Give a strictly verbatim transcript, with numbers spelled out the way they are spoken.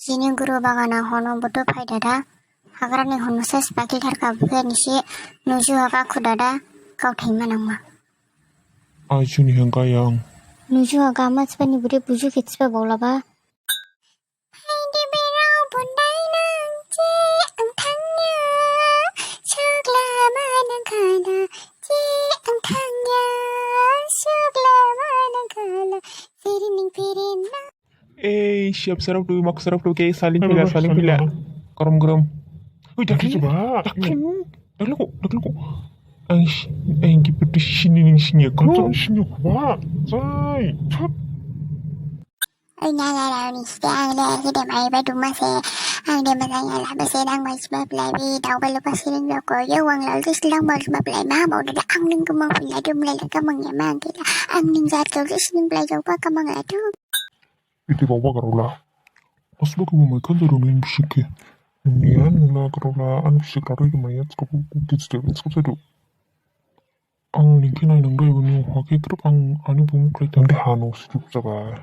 Dini guru bagana hono butu phai dada. Hagrani hono ses bakil tharka bukhe nisi nuju haga khu dada. Kau thaima nangma. Ajuni hangka yang. Nuju haga ma sibani buri buju khe siba baolaba. Phaidi berao bondai nang je ang thangya, sukla manang khala je ang thangya, sukla manang khala, firining firin na. Ei, siap sarap tu, mak sarap tu, ke saling pila, saling pila. Kerom kerom. Wih, dakli, dakli, dakli ko, dakli ko. Ang, ang gitu sini ning sini ko. Sini ko, wah, say, cut. Oi, nyaga daun iste ang le, hidem ai ba duma se, ang de mazang ya la ba se dang ba isba play bi, dau ba lupa siring lo ko, yo wang lo lis lang ba isba play ma, ba udah ang ning kemang pun la dum le la kemang ya mang kila, ang ning jat lo lis ning play jauh ba kemang la dum. Iti bawa garau la. Mas ba kemang mai kan jadon ning bisik ke. Nian la garau la, an bisik raro ke mai ya, skop kit step, skop sadu. Ang ning khe nai nang dai bani hake krep ang ani bumu khlai tang de hano sidup jaba.